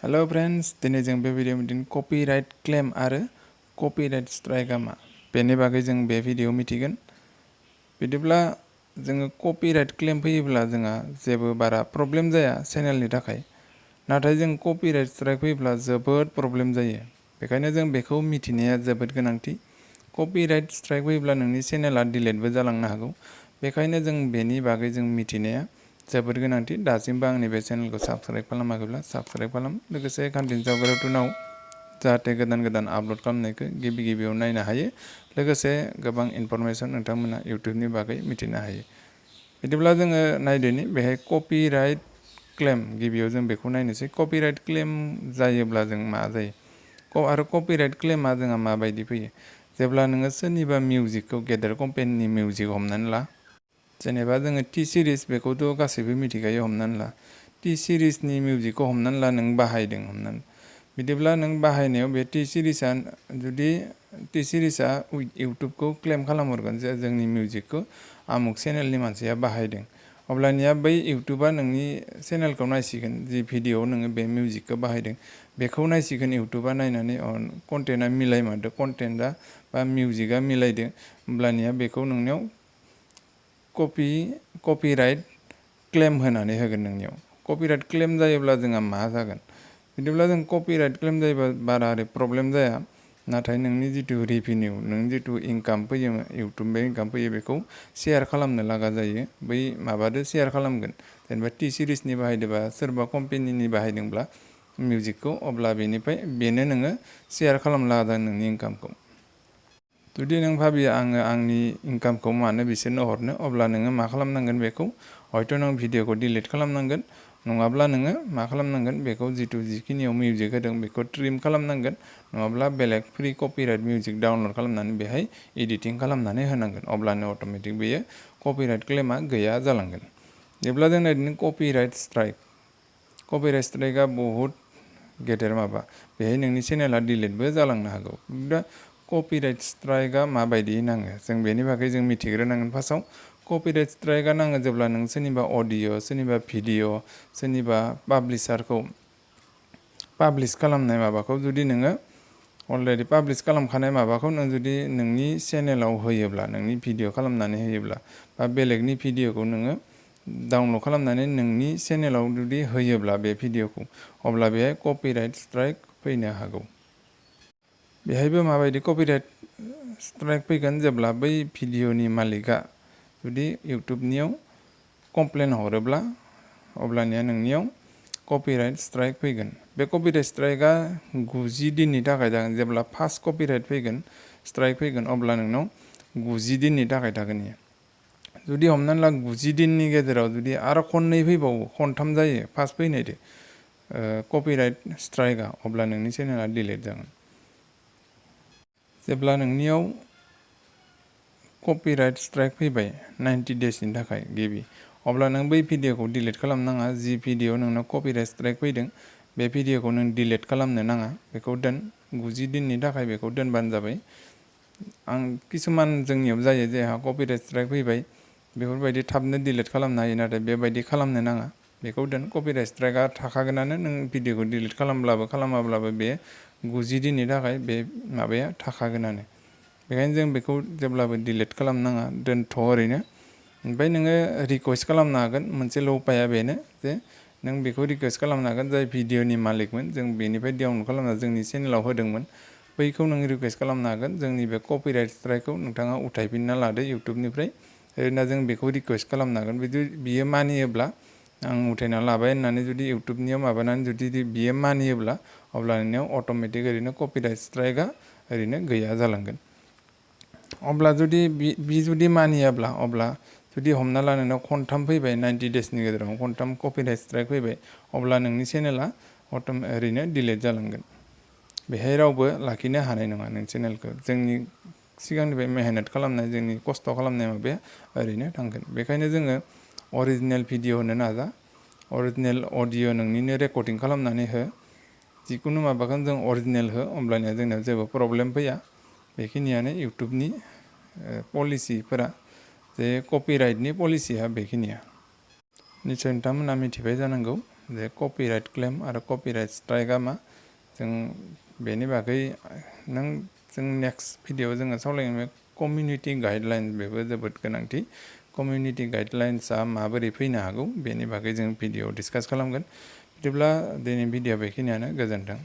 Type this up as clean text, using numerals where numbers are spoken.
Hello friends, दिनै जों बे भिडियो मिथिगोन कपिराइट क्लेम आरो कपिराइट स्ट्राइकआ मा बेनि बागै जों बे भिडियो मिथिगोन। बिदिब्ला जोङो कपिराइट क्लेम फैयोब्ला जोंहा जेबो बारा प्रब्लेम जाया चेनेलनि थाखाय, नाथाय जों कपिराइट स्ट्राइक फैयोब्ला जोबोद प्रब्लेम जायो। बेखायनो जों बेखौ मिथिनाया जोबोद गोनांथि। कपिराइट स्ट्राइक फैयोब्ला नोंनि चेनेला डिलीटबो जालांनो हागौ। बेखायनो जों बेनि बागै जों मिथिनाया जोबोद गोनांथि। दासिमबो आंनि बे चेनेलखौ साबस्क्राइब खालामाखैब्ला साबस्क्राइब खालाम, लोगोसे घन्टिनि सावगारियाव थुनाव जाहाथे गोदान आपल'ड खालामनायखौ गिबियाव नायनो हायो। लोगोसे गोबां इनफरमेसन नोंथांमोना इउट्युबनि बागै मिथिनो हायो। बिदिब्ला जोङो नायदोनि बेहाय कपिराइट क्लेम, गिबियाव जों बेखौ नायनोसै। कपिराइट क्लेम जायोब्ला जों मा जायो आरो कपिराइट क्लेमा जोंहा माबायदि फैयो। जेब्ला नोङो सोरनिबा मिउजिकखौ गेदेर कम्पानिनि मिउजिक हमनानै ला, जेनेबा जोङो टि सिरिज बेखौथ' गासैबो मिथिखायो। हमनानै ला टि सिरिजनि मिउजिकखौ हमनानै ला नों बाहायदों। बिदिब्ला नों बाहायनायाव बे टि सिरिजआ जुदि टि सिरिजआ इउट्युबखौ क्लेम खालामहरगोन जे जोंनि मिउजिकखौ आमुक चेनेलनि मानसिया बाहायदों, अब्लानिया बै इउट्युबा नोंनि चेनेलखौ नायसिगोन। जि भिडिअ'आव नोङो बे मिउजिकखौ बाहायदों बेखौ नायसिगोन। इउट्युबा नायनानै कन्टेन्टआ मिलायमारदों, कन्टेन्टआ बा मिउजिकआ मिलायदों, होमब्लानिया बेखौ नोंनियाव कपिराइट क्लेम होनानै होगोन नोंनियाव। कपिराइट क्लेम जायोब्ला जोंहा मा जागोन? बिदिब्ला जों कपिराइट क्लेम जायोबा बारा ओरै प्रब्लेम जाया, नाथाय नोंनि जिथु रेभिनिउ, नोंनि जिथु इनकाम फैयो इउट्युबनिफ्राय इनकाम फैयो, बेखौ शेयार खालामनो लागा जायो। बै माबादो शेयार खालामगोन, जेनेबा टि सिरिजनि बाहायदोंबा सोरबा कम्पानिनि बाहायदोंब्ला मिउजिकखौ, अब्ला बेनो नोङो शेयार खालामनो लागा जागोन नोंनि इनकामखौ। जुदि नों भाबियो आङो आंनि इनकामखौ मानो बिसोरनो हरनो, अब्ला नोङो मा खालामनांगोन, बेखौ हयथ' नों भिडिअखौ डिलिट खालामनांगोन, नङाब्ला नोङो मा खालामनांगन, बेखौ जिखिनियाव मिउजिक होदों बेखौ ट्रिम खालामनांगोन, नङाब्ला बेलेग फ्रि कपिराइट मिउजिक डाउनलड खालामनानै बेहाय एडिटिं खालामनानै होनांगोन। अब्लानो अट'मेटिक बेयो कपिराइट क्लेमा गैया जालांगोन। जेब्ला जों नायदों कपिराइट स्ट्राइक, कपिराइट स्ट्राइकआ बहुद गेदेर माबा, बेहाय नोंनि चेनेला डिलिटबो जालांनो हागौ। दा कपिराइट स्ट्राइकआ माबायदि नाङो, जों बेनि बागै जों मिथिग्रोनांगोन। फार्स्टआव कपिराइट स्ट्राइकआ नाङो जेब्ला नों सोरनिबा अडिअ', सोरनिबा भिडिअ', सोरनिबा पाब्लिसारखौ पाब्लिश खालामनाय माबाखौ जुदि नोङो अलरेडि पाब्लिश खालामखानाय माबाखौ नों जुदि नोंनि चेनेलाव होयोब्ला, नोंनि भिडिअ खालामनानै होयोब्ला, बा बेलेगनि भिडिअखौ नोङो डाउनलड खालामनानै नोंनि चेनेलाव जुदि होयोब्ला बे भिडिअखौ, अब्ला बेहाय कपिराइट स्ट्राइक फैनो हागौ। बेहायबो माबायदि कपिराइट स्ट्राइक फैगोन, जेब्ला बै भिडिअनि मालिकआ जुदि इउट्युबनियाव कमप्लेन हरोब्ला, अब्लानिया नोंनियाव कपिराइट स्ट्राइक फैगोन। बे कपिराइट स्ट्राइकआ 90 दिननि थाखाय जागोन। जेब्ला फार्स्ट कपिराइट फैगोन, स्ट्राइक फैगोन, अब्ला नोंनाव 90 दिननि थाखाय थागोन। जुदि हमनानै ला 90 दिननि गेजेराव जुदि आरो खननै फैबावो, खनथाम जायो फार्स्ट फैनायदो कपिराइट स्ट्राइकआ, अब्ला नोंनि चेनेला डिलिट जागोन। जेब्ला नोंनियाव कपिराइट स्ट्राइक फैबाय 90 डेजनि थाखाय गिबि, अब्ला नों बै भिडिअखौ डिलिट खालामनाङा। जि भिडिअ नोंनाव कपिराइट स्ट्राइक फैदों बे भिडिअखौ नों डिलिट खालामनो नाङा, बेखौ दोन। 90 दिननि थाखाय बेखौ दोनबानो जाबाय। किसुमान जोंनियाव जायो जेहा कपिराइट स्ट्राइक फैबाय, बेफोरबायदि थाबनो डिलिट खालामनो हायो, नाथाय बेबायदि खालामनो नाङा। बेखौ दोन। कपिराइट स्ट्राइकआ थाखागोनानो, नों भिडिअखौ डिलिट खालामब्लाबो खालामाब्लाबो बे 90 दिननि थाखाय बे माबाया थाखागोनानो। बेखायनो जों बेखौ जेब्लाबो डिलिट खालामनाङा, दोनथ' ओरैनो। ओमफ्राय नोङो रिकुवेस्ट खालामनो हागोन। मोनसेल' उपाया बेनो जे नों बेखौ रिकुवेस्ट खालामनो हागोन, जाय भिडिअनि मालिकमोन, जों बेनिफ्राय डाउनलड खालामना जोंनि चेनेलाव होदोंमोन, बैखौ नों रिकुवेस्ट खालामनो हागोन। जोंनि बे कपिराइट स्ट्राइकखौ नोंथाङा उथायफिनना लादो इउट्युबनिफ्राय। ओरैनो जों बेखौ रिकुवेस्ट खालामनो हागोन। बियो मानियोब्ला, आं उथायना लाबाय होननानै जुदि इउट्युबनियाव माबानानै जुदि बियो मानियोब्ला, अब्ला नोंनियाव अट'मेटिक ओरैनो कपिराइट स्ट्राइकआ ओरैनो गैया जालांगोन। अब्ला जुदि जुदि मानियाब्ला, अब्ला जुदि हमना ला नोंनाव खनथाम फैबाय 90 डेजनि गेजेराव खनथाम कपिराइट स्ट्राइक फैबाय, अब्ला नोंनि चेनेला ओरैनो डिलिट जालांगोन। बेहाय रावबो लाखिनो हानाय नङा नों चेनेलखौ। जोंनि सिगांनिफ्राय मेहनत खालामनाय, जोंनि खस्थ' खालामनाय माबाया ओरैनो थांगोन। बेखायनो जोङो अरिजिनेल भिडिअ होनो नाजा, अरिजिनेल अडिअ नोंनिनो रेकर्डिं खालामनानै हो। जिखुनु माबाखौनो जों अरिजिनेल हो, अब्लानिया जोंनाव जेबो प्रब्लेम फैया। बेखिनियानो इउट्युबनि पलिसिफोरा, जे कपिराइटनि पलिसिया बेखिनिया। निस्सय नोंथांमोना मिथिबाय जानांगौ। जे कपिराइट क्लेम आरो कपिराइट स्ट्राइकआ मा जों बेनि बागै जों नेक्स्ट भिडिअआव जोङो सावरायगोन कमिउनिटि गाइडलाइन बेबो जोबोद गोनांथि कमिउनिटि गाइडलाइन्सआ माबोरै फैनो हागौ बेनि बागै जों भिडिअआव डिसकास खालामगोन बिदिब्ला दिनै भिडिअआ बेखिनियानो गोजोन्थों